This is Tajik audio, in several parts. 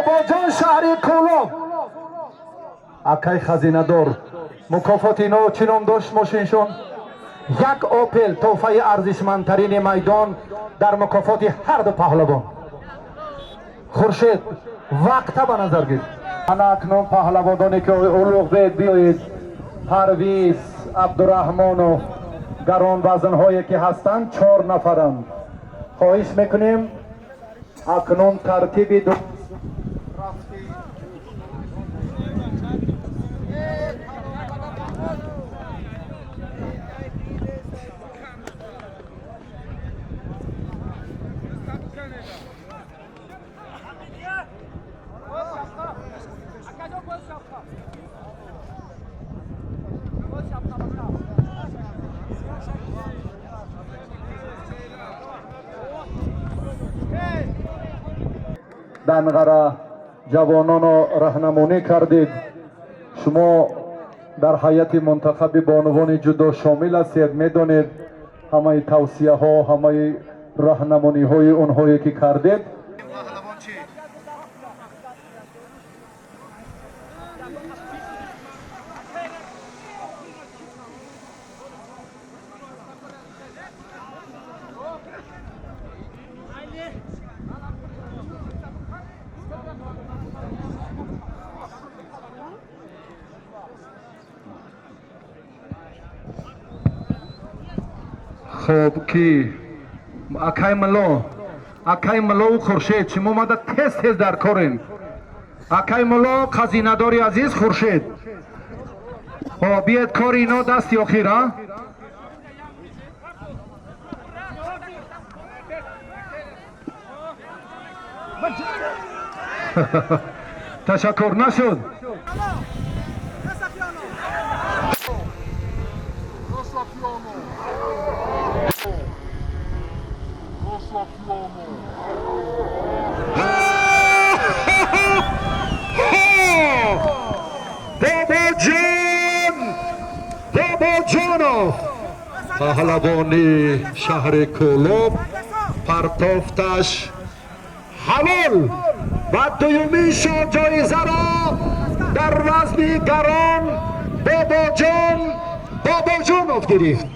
Бобоҷон, шаҳри Кӯлоб, акай хазинадор. Мукофоти ино чӣ ном дошт? Мошиншон як Опел, тӯҳфаи арзишмандтарини майдон дар мукофоти ҳарду паҳлавон. Хуршед, вақта ба назар гир. Ана акнун паҳлавононе ки Улуғбек, биёед, Парвиз Абдураҳмонов, гаронвазнҳое ки ҳастанд, чор нафаранд. Хоҳиш мекунем, акнун тартиби Данғара ҷавононо раҳнамонӣ кардед. Шумо дар ҳайати мунтахаби бонувони ҷудо шомил ҳастед, медонед, ҳамаи тавсияҳо, ҳамаи раҳнамониҳои онҳое ки кардед. Паҳлавон чӣ? Хуб, ки акай Мало, акай Малову Хуршед, шумо омада тез тез дар корем. Акай Мало, хазинадори азиз, Хуршед, хоб, биед, кори ино дасти охир, а? Ташаккур, нашуд. Бобоҷон Бобоҷонов, паҳлавони шаҳри Кӯлоб, партофташ ҳалол ва дуюмин ҷоизаро дар вазни гарон Бобоҷон Бобоҷонов гирифт.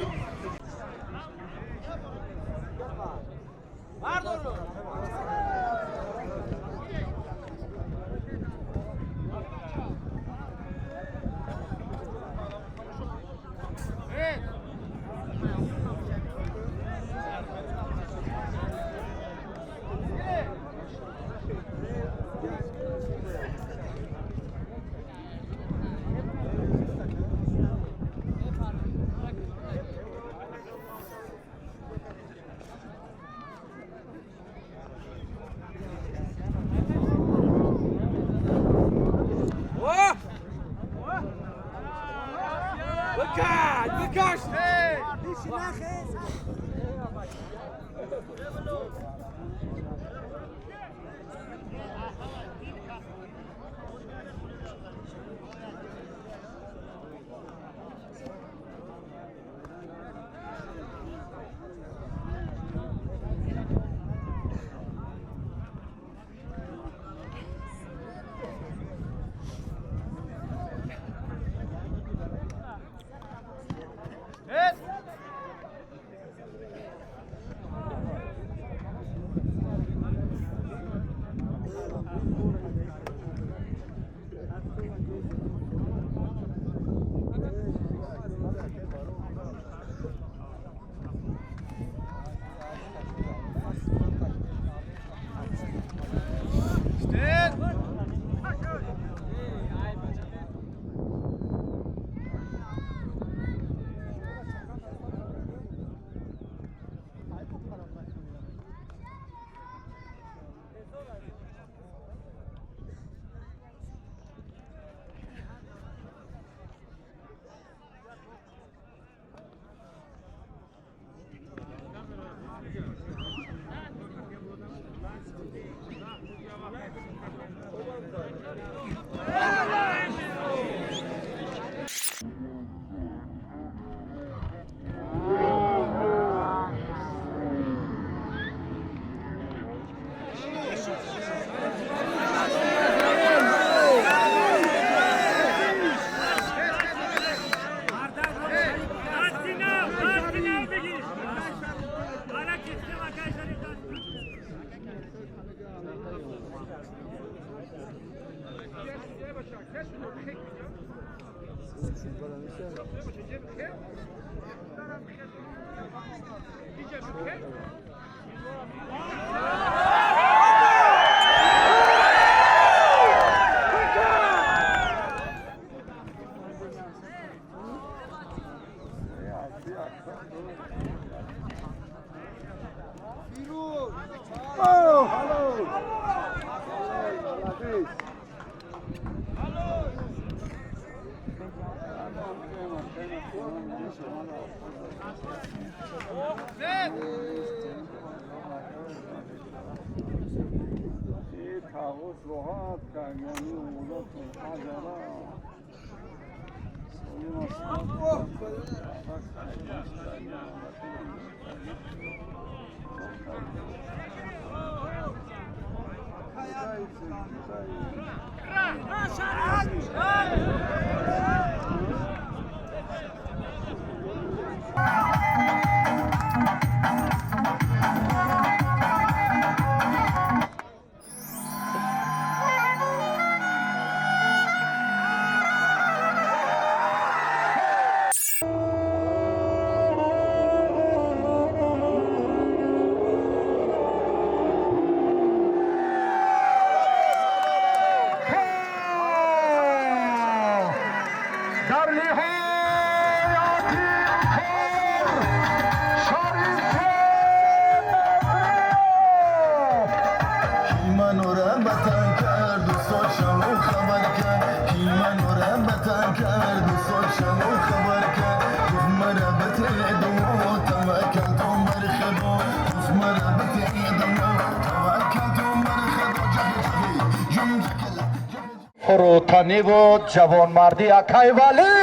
Фурӯтаниву ҷавонмардӣ акай Валӣ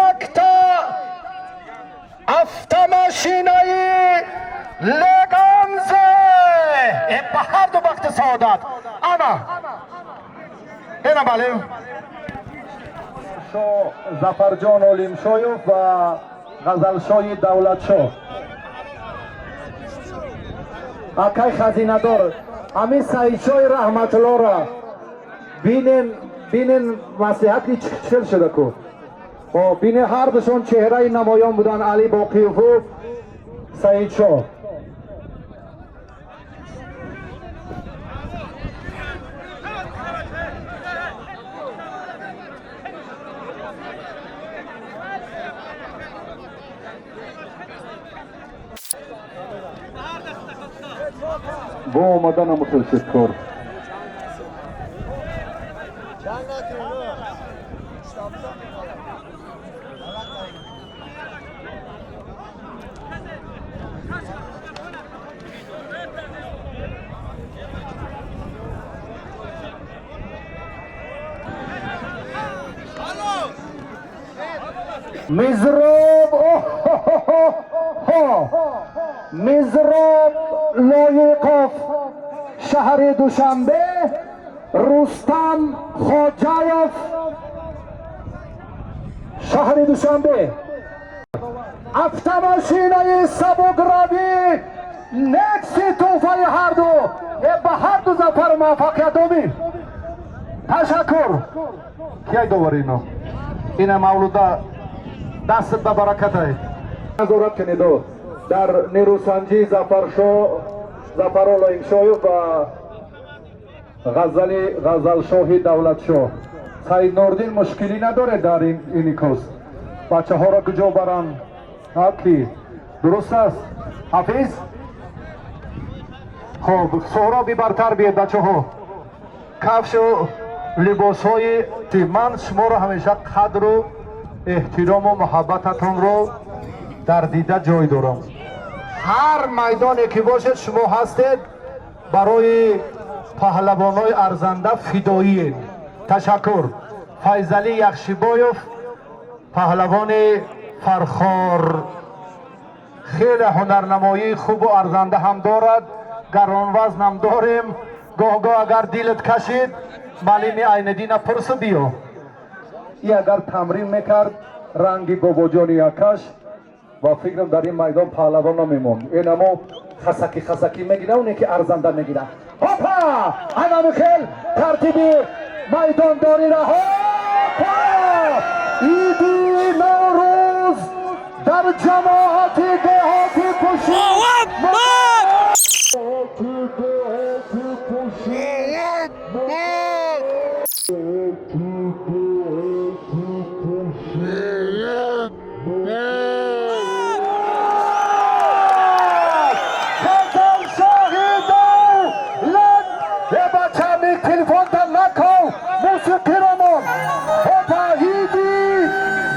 якта автомашинаи Леганзе ба ҳарду бахти саодат. Ана ина бале шо Зафарҷон Олимшоев ва Ғазалшоҳи Давлатшоҳ. Акай хазинадор, ҳамин Саидшоҳи Раҳматуллоро бинен, бинен, маслиҳати чил шуда ку. Бинен, ҳардушон чеҳраи намоён буданд, Али Боқиеву Саидшоҳ. Бо омаданам мухелшид кор. Мизроб, Мизроб Лоиқов, шаҳри Душанбе, Рустам Хоҷаев, шаҳри Душанбе. Автомашинаи сабукравӣ Некси тӯҳфаи ҳарду ба ҳарду зафару муваффақият омин. Ташаккур. Кияй довар ино? Ина Мавлуда, дастат ба баракатай. Назорат кунедо дар нерӯсанҷӣ Зафаршо, Зафаро Лоиқшоев ва Ғазали Ғазалшоҳи Давлатшоҳ. Саид Нурдин, мушкилӣ надоред дар ин инъикос? Бачаҳоро куҷо баранд? Ки дуруст аст, Ҳафиз? Хоб, Соҳроби бартар биед, бачаҳо. Кафшу либосҳои ман шуморо ҳамеша қадру эҳтирому муҳаббататонро дар дида ҷой дорам. Ҳар майдоне ки бошед, шумо ҳастед, барои паҳлавонҳои арзанда фидоиед. Ташаккур. Файзалӣ Яхшибоев, паҳлавони Фархор, хеле ҳунарнамоии хубу арзанда ҳам дорад, гаронвазнам дорем. Гоҳ-гоҳ агар дилат кашид, маълими Айниддина пурсу биё. И агар тамрин мекард ранги бобоҷони якаш ва фикрам дар ин майдон паҳлавон намемонд. Инамо хасакӣ хасакӣ мегира, оне ки арзанда мегира. Ҳопа, анами хел тартиби Майдондориро иди Наврӯз дар ҷамоати деҳоти Пушин. Телефонта наков, мусиқиромон. Иди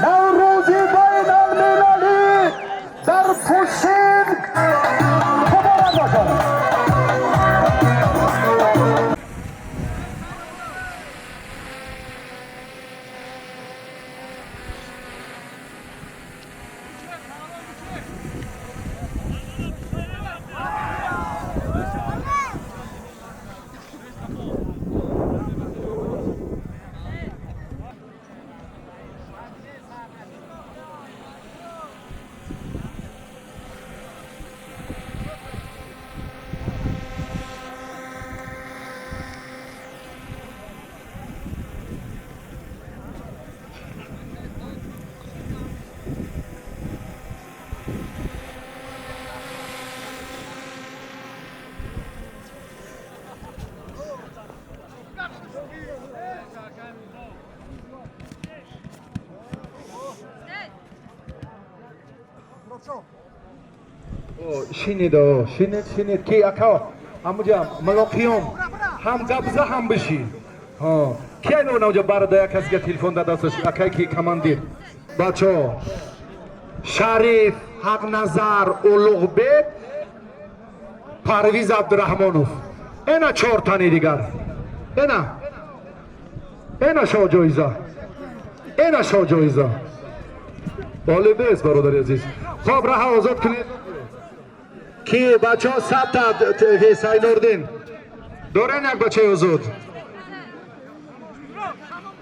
Наврӯзи байналмилалӣ дар Пушин муборак бошад! Шинед, шинед, шинед, ки ака амуҷа малоқиём ҳам гапза, ҳам биши. Ки айно навҷа барада, як касига телефон дадасташ, акай ки командир. Бачо, Шариф, Ҳақназар, Улуғбек, Парвиз Абдураҳмонов, эна чор тани дигар, эна, эна шоҳ ҷоиза, эна шоҳ ҷоиза олибес. Бародари азиз, хоб, раҳа озод кунед, ки бачаҳо сабта. Сайнурдин, дорен як бачаи озод.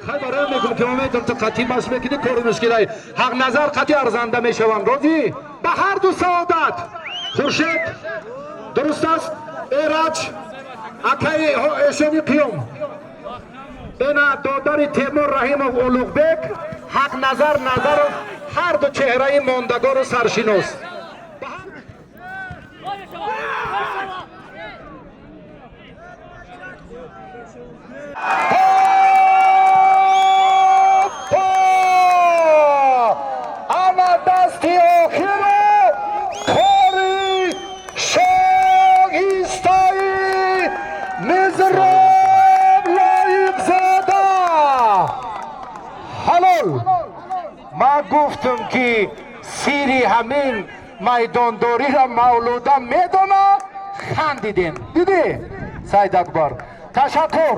Хай, барои мекунам, ки ма метавонам, ту қатъи маш мекунӣ, кори мушкилай. Ҳақназар қатъи арзанда мешаванд. Розӣ ба ҳар ду саодат. Хуршед, дуруст аст. Эраҷ, акаи эшони қиём, эна додари Темур Раҳимов Улуғбек, Ҳақназар Назаров, ҳар ду чеҳраи мондагору саршинос. Ана дасти охиро кори шоистаи Мизроб Лоиқзода. Ҳалол. Ман гуфтам, ки сири ҳамин майдондориро Мавлуда медона. Хандидем, дидӣ. Сайд Акбар, ташаккур.